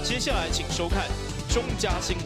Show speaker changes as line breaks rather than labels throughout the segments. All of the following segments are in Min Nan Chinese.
接下來請收看中嘉新聞。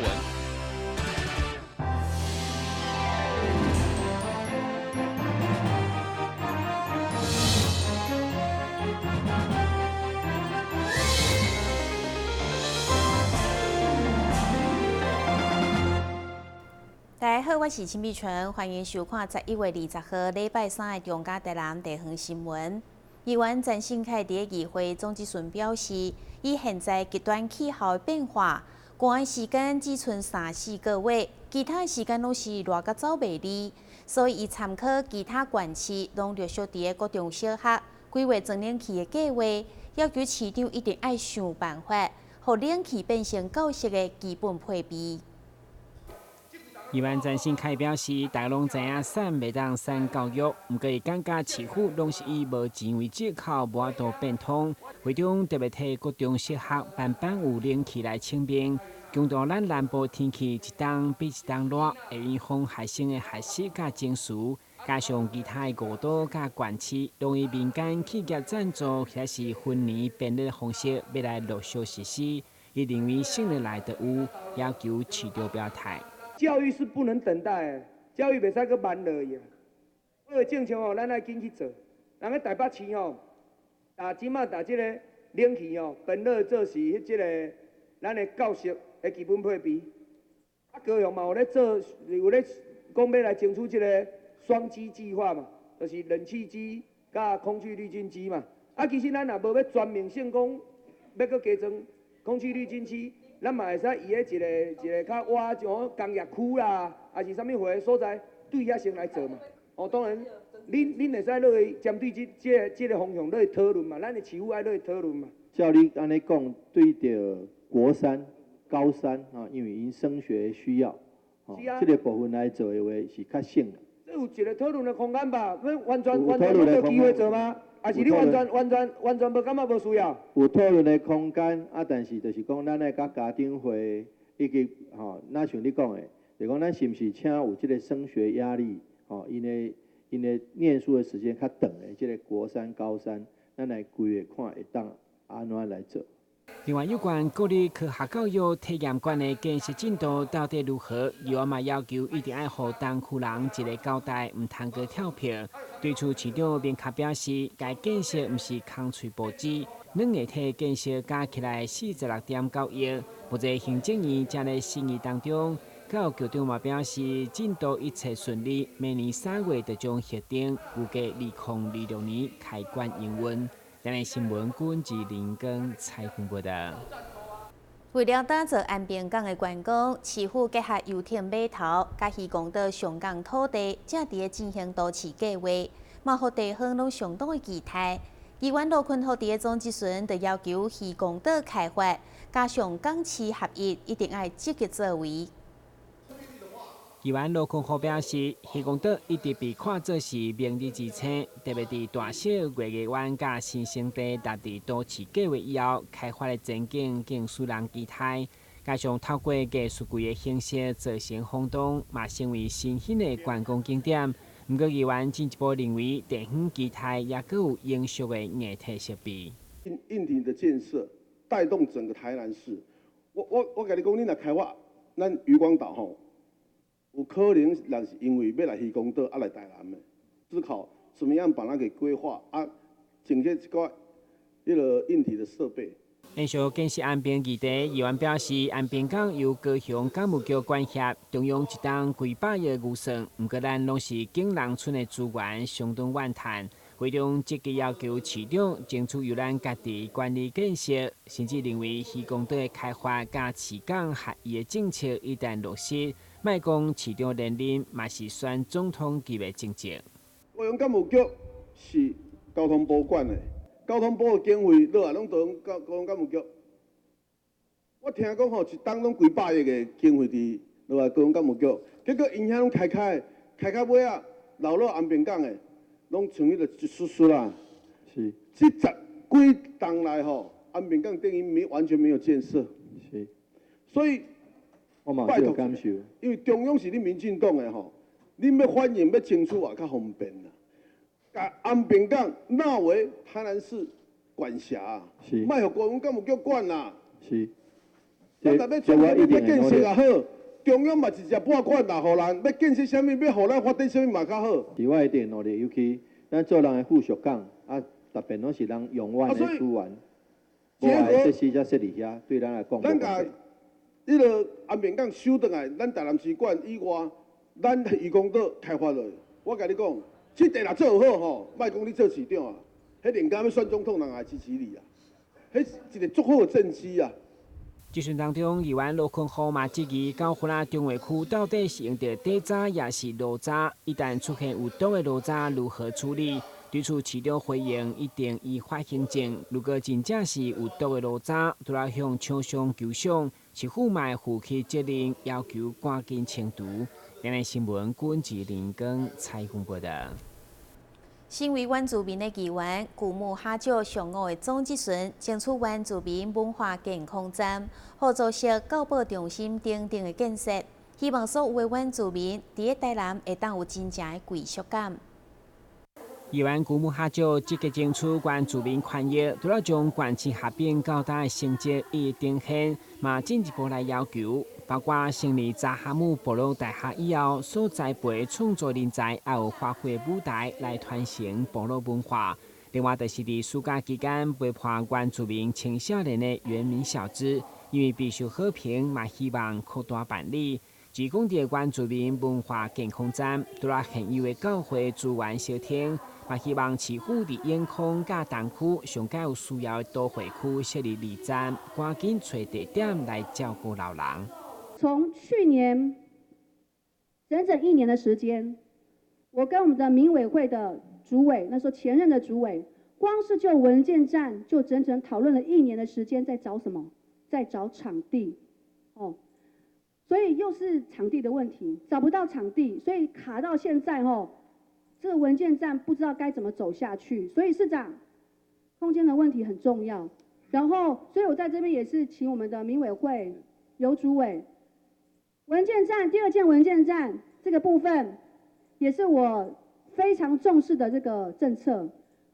大家好，我是陳美純，歡迎收看11月20號禮拜三的中嘉台南地方新聞。議員陳信凱佇議會總質詢表示，以現在極端氣候的變化，寒的時間只賰三四個月，其他的時間攏是熱甲走袂離，所以伊參考其他縣市，攏陸續佇個國中小學規劃裝冷氣的計劃，要求市長一定愛想辦法，予冷氣變成教室的基本配備。
議員陳信凱表示，大家攏知影省袂當省教育，毋過伊感覺市府攏是以無錢為藉口，無法度變通。會中特別提國中小學班班有冷氣來請命，強調咱南部天氣一冬比一冬熱，會影響學生的學習佮情緒。加上其他的五都佮縣市，攏以民間企業贊助或是分年變熱方式，欲來陸續實施。伊認為省落來就有，要求市長表態。
教育是不能等待的，教育袂使閣慢落去。這個政策吼，咱愛緊去做。人咧台北市吼，打這馬打這個冷氣吼，變熱做是彼這個咱的教室的基本配備。啊，高雄嘛有咧做，有咧講欲來爭取這個雙機計劃嘛，就是冷氣機佮空氣濾淨機嘛。啊，其實咱若無欲全面性講欲閣加裝空氣濾淨機。咱嘛會使伊咧一個一個較倚像工業區啦，抑是啥物貨所在，對遐先來做嘛。哦，當然，恁會使落去針對這、這個、這個方向落去討論嘛，咱的市府愛落去討論嘛。
照你按呢講，對著國三、高三啊，因為𪜶升學需要，哦，這個部分來做的話是較省。
這有一個討論的空間吧？欲完全完全無機會做嗎？抑是你完全完全完全無感覺無需要？
有討論的空間啊，但是就是講，咱愛佮家長會以及吼，若像你講的，就講咱是毋是請有這個升學壓力，吼，𪜶的𪜶的念書的時間較長的，這個國三、高三，咱來規劃看會當按怎來做。
另外，有關國立科學教育體驗館的建設進度到底如何？議員嘛要求一定愛予東區人一個交代，毋通閣跳票。對此，市長明確表示，該建設毋是空喙報紙，軟硬體建設加起來46.9億，目前行政院正咧審議當中。教育局長嘛表示，進度一切順利，明年3月就將核定，預計2026年開館營運。台南新聞郭志林跟采訪報道。
為了打造安平港的觀光，市府結合遊艇碼頭、佮漁光島上港土地，正佇咧進行都市計劃，嘛予地方攏相當的期待。議員羅坤福佇咧總質詢就要求漁光島開發，加上港市合一，一定愛積極作為。
議員羅坤福表示，漁光島一直被看作是明日之星，特別佇大小月牙灣佮新生地納入都市計劃以後，開發的前景更使人期待。加上透過藝術季的形式造成轟動，嘛成為新興的觀光景點。毋過，議員進一步認為，地方期待猶閣有永續的硬體設備。
硬體的建設帶動整個台南市。我共你講，你若開發咱漁光島吼，有可能人是因為欲來漁光島啊來台南的，思考怎麼樣把它給規劃啊，整個這個彼個硬體的設備。
延續建設安平議題，議員表示，安平港由高雄港務局管轄，中央一冬幾百億預算，毋過咱攏是景人村的資源，相當怨嘆。會中積極要求市長爭取由咱家己管理建設，甚至認為漁光島的開發佮市港合一的政策一旦落實，莫講市長連任，嘛是選總統級的政績。
高雄港務局是交通部管的，交通部的經費落來攏都高雄港務局。我聽講吼，一冬攏幾百億的經費佇落來高雄港務局，結果𪜶遐攏開開，開到尾仔流落安平港的，攏像彼個一絲絲啦。這十幾冬來吼，安平港等於沒完全沒有建設。所以
我嘛有這個感受。
因為中央是恁民進黨的吼，恁欲反應欲爭取也較方便啦。共安平港納為台南市管轄，莫予高雄港務局管啦。咱若欲創業，欲建設也好，中央嘛直接撥款來予咱，欲建設啥物，欲予咱發展啥物嘛較好。
是我一定努力，尤其咱做人的富足感，啊，特別攏是人用完的資源，無愛設施才設佇遐，對咱來講。
咱共彼个安平港收轉來，咱台南市管以外，咱漁光島開發落去。我共你講，這塊若做好吼，莫講你做市長啊，彼連敢欲選總統人也會支持你啊。彼是一个足好的政績啊。
質詢當中，議員羅坤浩嘛質疑，九份仔中和區到底是用著底渣抑是爐渣？一旦出現有毒的爐渣，如何處理？對此市長回應，一定依法行政。如果真正是有毒的爐渣，除了向廠商求償，市府嘛會負起責任，要求趕緊清除。台南新聞，郭志林跟采訪報道。
身為原住民的議員，古木哈石上午的總質詢，爭取原住民文化健康站、合作社教保中心等等的建設，希望所有的原住民佇咧台南會當有真正的歸屬感。
議員古木哈石積極爭取原住民權益，除了將縣市合併到達的成績予以呈現，嘛進一步來要求，包括成立查哈姆部落大學以後，所栽培創作人才，也有發揮舞台來傳承部落文化。另外，就是佇暑假期間陪伴原住民青少年的原民小資，因為備受好評，嘛希望擴大辦理。提供的原住民文化健康站，除了現有的教會資源相聽，嘛希望市府佇永康佮東區上蓋有需要的都會區設立驛站，趕緊揣地點來照顧老人。
從去年整整一年的時間，我跟我們的民委會的主委，那時候前任的主委，光是就文健站就整整討論了一年的時間，在找什麼？在找場地，哦。所以又是場地的問題，找不到場地，所以卡到現在吼，這個文健站不知道該怎麼走下去。所以市長，空間的問題很重要。然後，所以我在這邊也是請我們的民委會游主委，文健站第二件文健站這個部分，也是我非常重視的這個政策。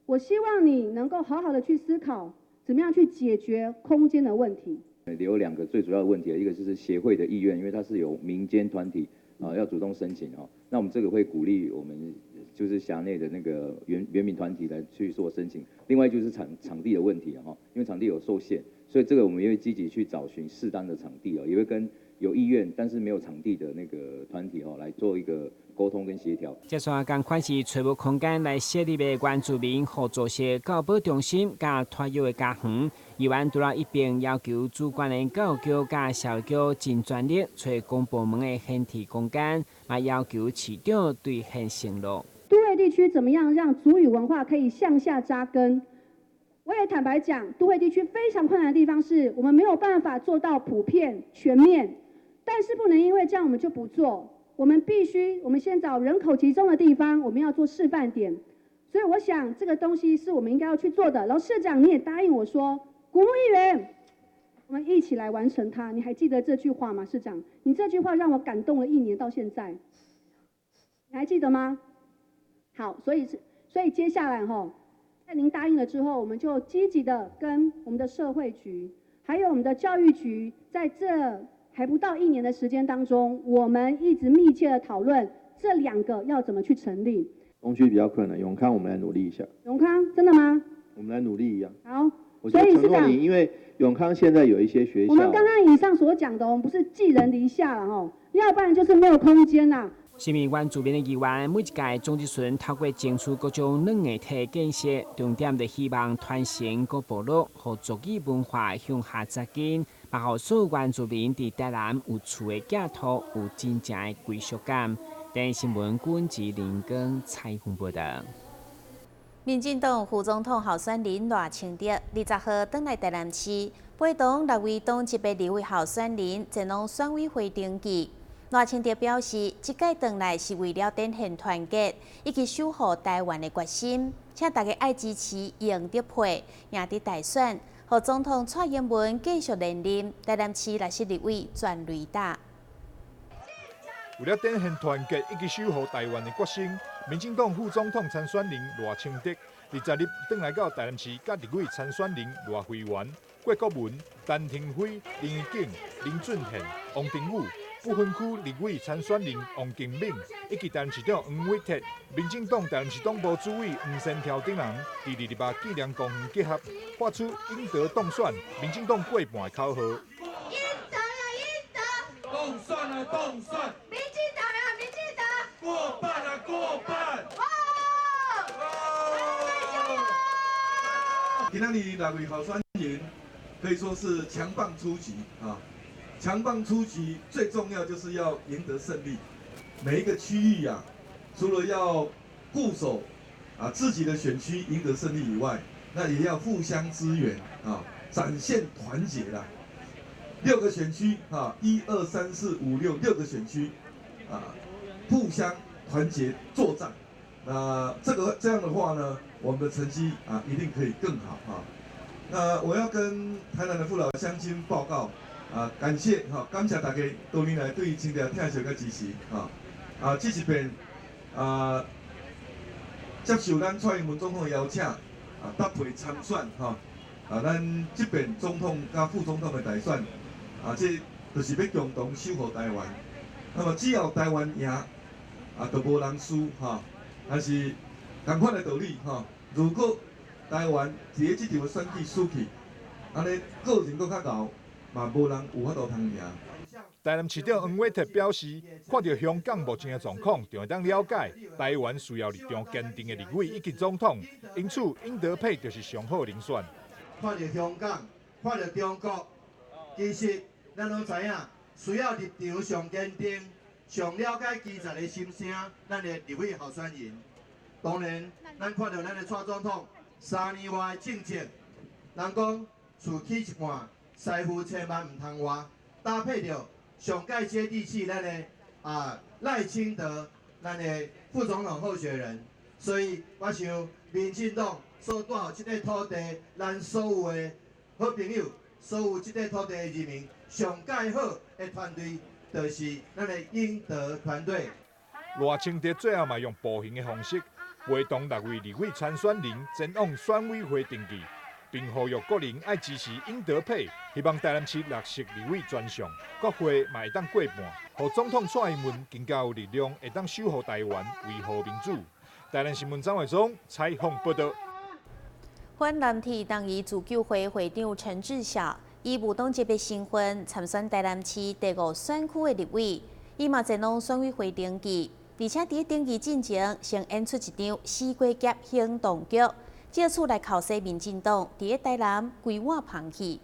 我希望你能夠好好的去思考，怎麼樣去解決空間的問題。
有兩個最主要的問題，一個就是協會的意願，因為它是由民間團體啊要主動申請哦。那我們這個會鼓勵我們就是轄內的那個原民團體來去做申請。另外就是場地的問題哈，因為場地有受限，所以這個我們也會積極去找尋適當的場地哦，也會跟有意願但是沒有場地的那個團體哦來做一個溝通跟協調。
接續仝款是揣無空間來設立的原住民合作社教保中心佮托育的家園，議員除了一邊要求主管的教育局佮社會局盡全力揣公部門的閒置空間，嘛要求市長兌現承諾。
都會地區怎麼樣讓族語文化可以向下扎根？我也坦白講，都會地區非常困難的地方是我們沒有辦法做到普遍全面，但是不能因為這樣我們就不做。我們必須，我們先找人口集中的地方，我們要做示範點。所以我想這個東西是我們應該要去做的。然後市長你也答應我說，古木議員，我們一起來完成它。你還記得這句話嗎？市長，你這句話讓我感動了一年到現在，你還記得嗎？好，所以接下來哈，在您答應了之後，我們就積極的跟我們的社會局，還有我們的教育局，在這還不到一年的時間當中，我們一直密切的討論這兩個要怎麼去成立。
東區比較困難，永康我們來努力一下。
永康真的嗎？
我們來努力一下。
好，
我就承諾你，因為永康現在有一些學校。
我們剛剛以上所講的，我們不是寄人籬下了哦，要不然就是沒有空間啦。
身為原住民的議員，每一屆總質詢透過爭取各種軟硬體建設，重點就希望傳承各部落予族語文化向下扎根，嘛予所有原住民佇台南有厝的寄託，有真正的歸屬感。電視新聞郭志林跟采訪報道。
民進黨副總統候選人賴清德20號轉來台南市，陪同六位黨籍的立委候選人前往選委會登記。賴清德表示，這擺轉來是為了展現團結以及守護台灣的決心，請大家愛支持贏得票，贏得大選，予總統蔡英文繼續連任。台南市60立委全壘打。
為了展現團結以及守護台灣的決心，民進黨副總統參選人賴清德20日轉來到台南市，佮立委參選人賴慧媛、郭國文、陳亭妃、林宜景、林俊憲、王定宇，不分區立委參選人王金敏，以及台南市長黃偉哲、民進黨台南市黨部主委黃仙條等人，佇228紀念公園集合，發出英德當選、民進黨過半的口號。
英德啊，英德！
當選啊，當選！
民進黨啊，民進黨！
過半啊，過半！
哇！
今仔日六位候選人可以說是強棒出擊啊！強棒出擊最重要就是要贏得勝利。每一個區域啊，除了要固守啊自己的選區贏得勝利以外，那也要互相支援啊，展現團結啦。六個選區啊，1、2、3、4、5、6，六個選區啊，互相團結作戰。那這樣的話呢，我們的成績啊一定可以更好啊。那我要跟台南的父老鄉親報告啊，感謝哈，感謝大家多年來對清條疼惜佮支持啊。啊，這一遍啊，接受咱蔡英文總統的邀請啊，搭配參選哈。啊，咱這遍總統佮副總統的大選啊，這就是欲共同守護台灣。那麼只要台灣贏，啊，就無人輸哈。但是仝款的道理吼，如果台灣佇咧這場選舉輸去，按呢個人閣較𠢕，嘛無人有法度通贏。
台南市長黃偉哲表示，看著香港目前的狀況，就會當了解台灣需要立場堅定的立委以及總統，因此英德配就是上好人選。
看著香港，看著中國，其實咱攏知影，需要立場上堅定、上了解基層的心聲，咱的立委候選人。當然，咱看著咱的蔡總統3年外的政績，人講厝起一半，師傅千萬毋通活，搭配著上蓋接地氣，咱的啊賴清德，咱的副總統候選人。所以我想，民進黨所住予這塊土地，咱所有的好朋友，所有這塊土地的人民，上蓋好的團隊，就是咱的英德團隊。
賴清德最後嘛用步行的方式，陪同6位立委參選人前往選委會登記，並呼籲國人愛支持英德配，希望台南市落實立委專上，國會嘛會當過半，予總統蔡英文更加有力量，會當守護台灣，維護民主。台南新聞張偉忠採訪報導。
反藍鐵東移自救會會長陳志祥以無黨籍的身份參選台南市第5選區的立委，伊嘛前往選委會登記。而且佇登記進前，先演出一場西瓜夾行動劇，藉此來口洗民進黨佇台南規碗芳去。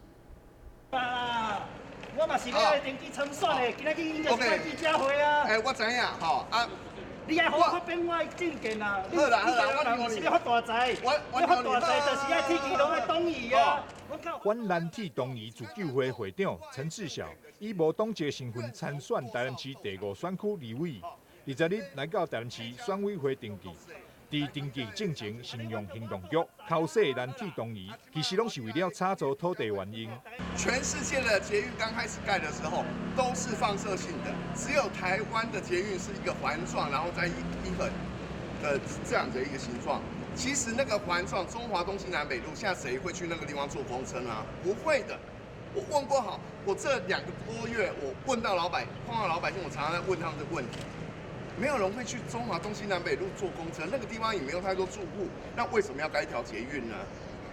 我嘛是欲來登記參選的，今仔日應該是辦記者會啊。
欸，我知影吼啊。
你愛予我發表我的政見啊！
好啦好啦，
我毋是欲發大財，欲發大財就是愛鐵基攏愛東移啊。
反藍鐵東移自救會會長陳志祥以無黨籍身份參選台南市第5選區立委。20日來到台南市選委會登記，佇登記進前，先用行動劇口洗藍鐵東移，其實攏是為了炒作土地原因。
全世界的捷運剛開始蓋的時候都是放射性的，只有台灣的捷運是一個環狀，然後再一橫的這樣的一個形狀。其實那個環狀，中華東西南北路，現在誰會去那個地方坐公車呢？不會的。我問過好，我這2個多月，我問到老百，碰到老百姓，我常常在問他們這個問題。沒有人會去中華東西南北路坐公車，那個地方也沒有太多住戶，那為什麼要蓋一條捷運呢？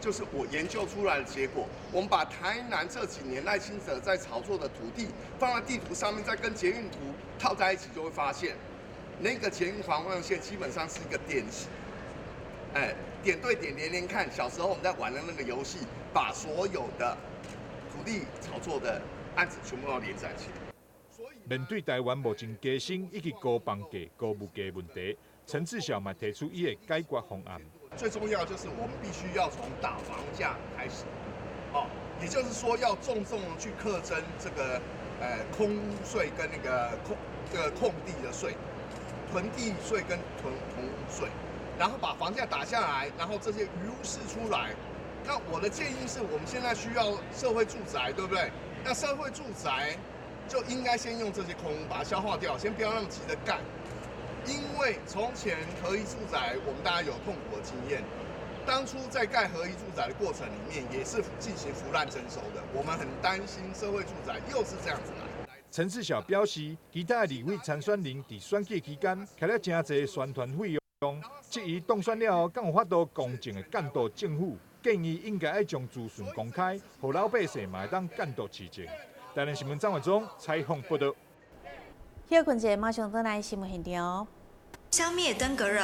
就是我研究出來的結果。我們把台南這幾年賴清德在炒作的土地放在地圖上面，再跟捷運圖套在一起，就會發現，那個捷運環狀線基本上是一個點，哎，點對點連連看。小時候我們在玩的那個遊戲，把所有的土地炒作的案子全部都連在一起。
面對台灣目前低薪以及高房價、高物價問題，陳志祥嘛提出伊的解決方案。
最重要就是我們必須要從打房價開始，哦，也就是說要重重去課徵這個，空稅跟那個空地的稅、囤地稅跟囤屋稅，然後把房價打下來，然後這些餘屋釋出來。那我的建議是我們現在需要社會住宅，對不對？那社會住宅就應該先用這些空屋把它消化掉，先不要那麼急著蓋，因為從前合一住宅，我們大家有痛苦的經驗，當初在蓋合一住宅的過程裡面，也是進行浮濫徵收的。我們很擔心社會住宅又是這樣子來。
陳世曉表示，其他的立委參選人佇選舉期間，開了誠濟宣傳費用，質疑當選了後，敢有法度公正的監督政府？建議應該愛將資訊公開，予老百姓嘛會當監督市政。台南新聞張偉忠採訪報道。
歇睏者，馬上轉來新聞現場。
消滅登革熱，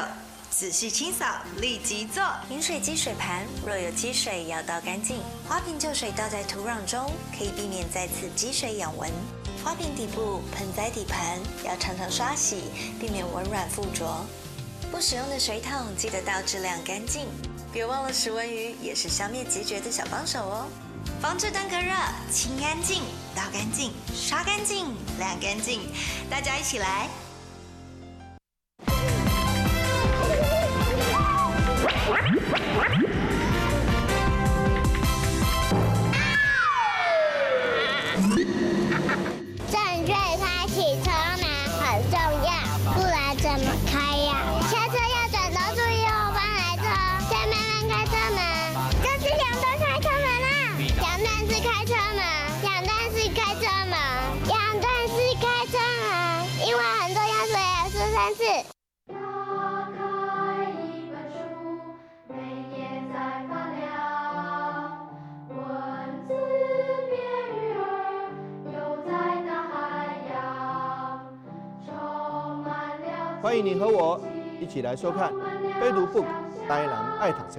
仔細清掃，立即做。飲水機水盤若有積水，要倒乾淨。花瓶舊水倒在土壤中，可以避免再次積水養蚊。花瓶底部、盆栽底盤要常常刷洗，避免蚊卵附着。不使用的水桶記得倒置晾乾淨。別忘了食蚊魚也是消滅孑孓的小幫手哦。防治登革熱，清乾淨，倒乾淨，刷乾淨，晾乾淨，大家一起來。
正確開啟車門很重要，不然怎麼開呀？下車要轉頭注意後方來車，再慢慢開車門。這是兩段開車門啦，兩段式開車門，兩段式開車門，兩段式開車門，因為很重要，所以要說三次。
歡迎你和我一起來收看《悲讀 book 台南愛讀冊》。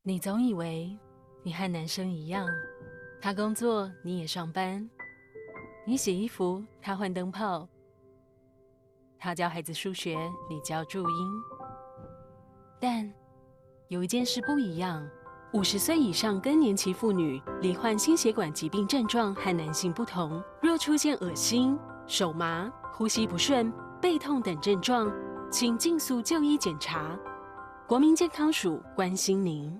你總以為你和男生一樣，他工作你也上班，你洗衣服他換燈泡，他教孩子數學你教注音。但有一件事不一樣：50歲以上更年期婦女罹患心血管疾病症狀和男性不同，若出現噁心、手麻、呼吸不順、背痛等症狀，請盡速就醫檢查。國民健康署關心您。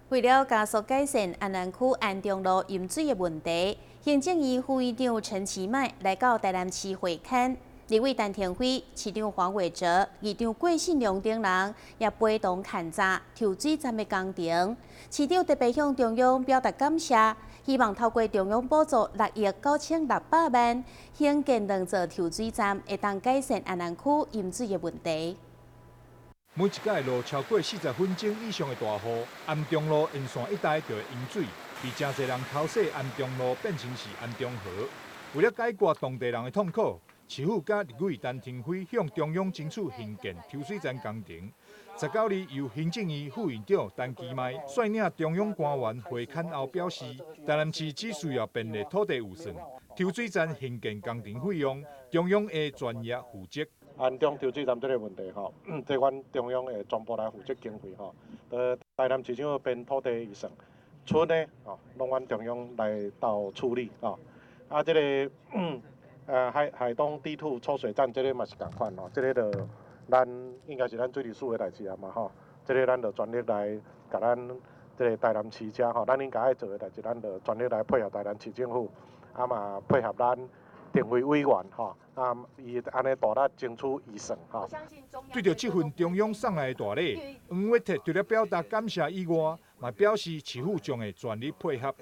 為了加速改善安南區安中路淹水的問題，行政院副院長陳其邁來到台南市會勘，立委陳亭妃、市長黃偉哲、議長郭信良等人也陪同勘察抽水站的工程。市長特別向中央表達感謝，希望透過中央補助6億9600萬，興建兩座抽水站，會當改善安南區淹水的問題。
每一屆落超過40分鐘以上的大雨，安中路沿線一帶就會淹水，被誠濟人嘲笑安中路變成是安中河。為了解決當地人的痛苦，市府佮立委陳亭妃向中央爭取興建抽水站工程。19日由行政院副院長陳其邁率領中央官員會勘後表示，台南市只需要編列土地預算，抽水站興建工程費用，中央會專業負責。
安中抽水站這個問題吼，這阮中央會全部來負責經費吼。台南市長編土地預算，剩的吼，攏阮中央來鬥處理吼。啊，這個海東 D 2抽水站這個嘛是仝款吼，這個就咱應該是咱水利署的代誌啊嘛吼。這個咱就全力來共咱這個台南市遮吼，咱應該愛做的代誌，咱就全力來配合台南市政府，啊嘛配合咱亭妃委員吼。啊，伊按呢大力爭取預算吼。
對著這份中央送來的大禮，黃偉哲除了表達感謝以外，嘛表示市府將會全力配合。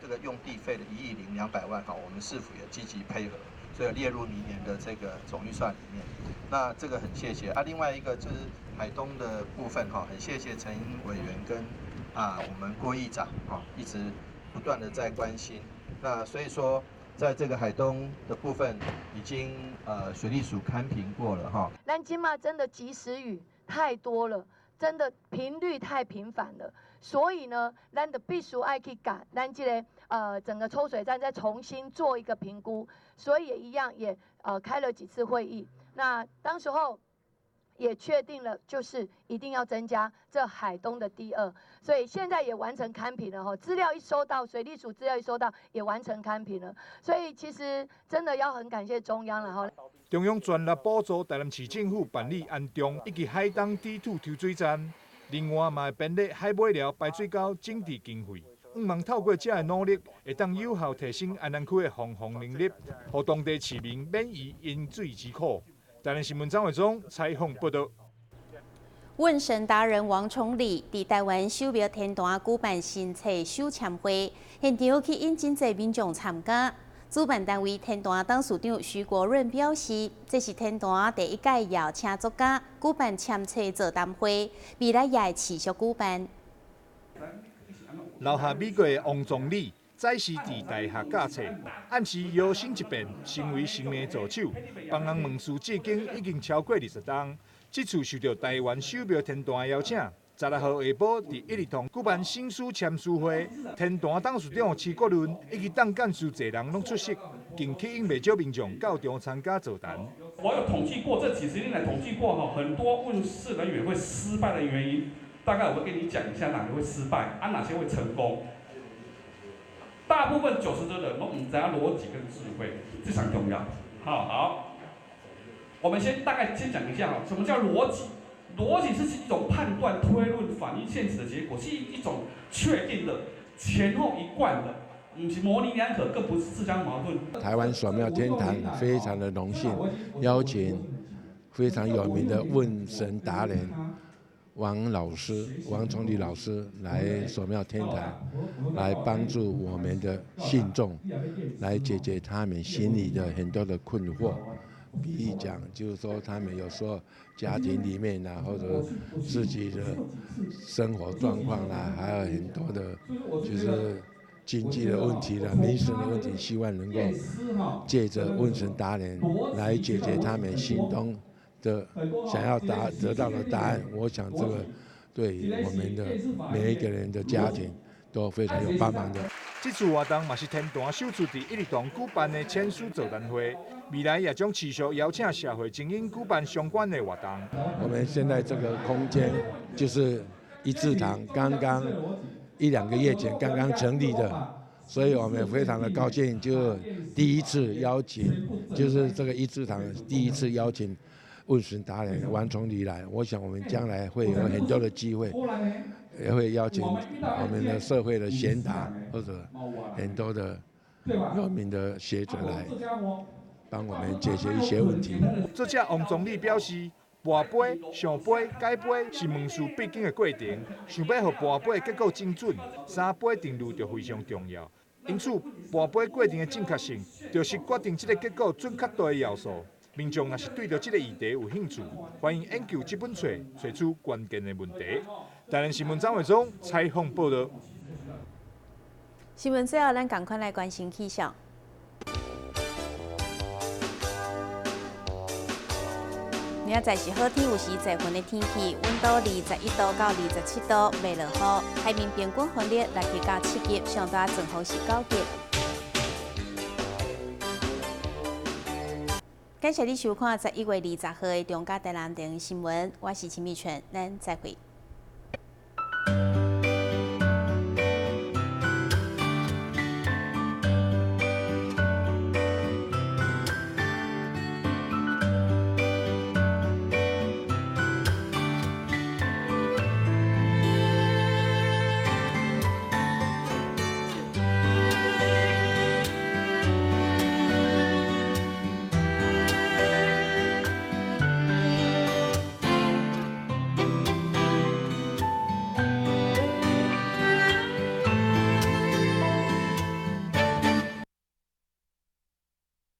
這個用地費的1億200萬，哈，我們市府也積極配合，所以列入明年的這個總預算裡面。那這個很謝謝啊。另外一個就是海東的部分，哈，很謝謝陳委員跟我們郭議長，哈，一直不斷的在關心。那所以說，在這個海東的部分，已經水利署勘評過了哈。
咱這馬真的及時雨太多了，真的頻率太頻繁了，所以呢，咱就必須愛去共咱這個整個抽水站再重新做一個評估，所以也一樣也開了幾次會議，那當時候也確定了，就是一定要增加這海東的 D2，所以現在也完成勘評了哈。資料一收到，水利署資料一收到，也完成勘評了。所以其實真的要很感謝中央了哈。
中央全力補助台南市政府辦理安中以及海東 D2 抽水站，另外嘛會編列海尾寮排水溝整治經費，向望透過這个努力，會當有效提升安南區的防洪能力，予當地市民免於淹水之苦。台南新聞張偉忠採訪報道。
問神達人王崇禮佇台灣首廟天壇舉辦新冊手簽會，現場吸引真濟民眾參加。主辦單位天壇董事長徐國潤表示，這是天壇第一屆邀請作家舉辦簽冊座談會，未來也會持續舉辦。
留學美國的王崇禮，早時佇大學教冊，暗時搖身一變成為生命助手，幫人問事至今已經超過20冬。這次受到台灣首廟天壇的邀請，16號下晡佇一日堂舉辦新書簽書會，天壇董事長徐國倫以及董幹事濟人攏出席，更吸引袂少民眾到場參加座談。
我有統計過，這幾十年來統計過吼，很多問事人員會失敗的原因，大概我會跟你講一下哪個會失敗，啊哪些會成功。大部分90的人攏毋知影邏輯跟智慧，這上重要。好，好。我們先大概先講一下哈，什麼叫邏輯？邏輯是一種判斷、推論、反映現實的結果，是一種確定的、前後一貫的，毋是模棱兩可，更不是自相矛盾。
台灣首廟天壇非常的榮幸，邀請非常有名的問神達人王老師、王崇禮老師來首廟天壇，來幫助我們的信眾，來解決他們心裡的很多的困惑。比如講，就是說他們有時候家庭裡面啊，或者自己的生活狀況啦，還有很多的，就是經濟的問題啦、民生的問題，希望能夠借著問神達人來解決他們心中的想要得到的答案。我想這個對我們的每一個人的家庭都非常有幫忙的。
這次活動嘛是天壇首次佇一日堂舉辦的簽書座談會，未來也將持續邀請社會精英舉辦相關的活動。
我們現在這個空間就是一字堂，剛剛一兩個月前剛剛成立的，所以我們非常的高興，就第一次邀請，就是這個一字堂第一次邀請問神達人王崇禮來，我想我們將來會有很多的機會。也會邀請我們的社會的賢達或者很多的有名的學者來幫我們解決一些問題。
作者王崇禮表示，跋杯、聖杯、界杯是問事必經的過程，想欲予跋杯結果精準，三杯定律就非常重要。因此，跋杯過程的正確性，就是決定這個結果準確度的要素。民眾若是對著這個議題有興趣，歡迎研究這本冊，揣出關鍵的問題。台南新聞張偉忠採訪報道。
新聞最後，咱仝款來關心氣象。明仔載是好天，有時濟雲的天氣，溫度21度到27度，袂落雨。海面平均風力6級到7級，上大陣風是9級。感謝你收看11月20號的中嘉台南電視新聞，我是陳美泉，咱再會。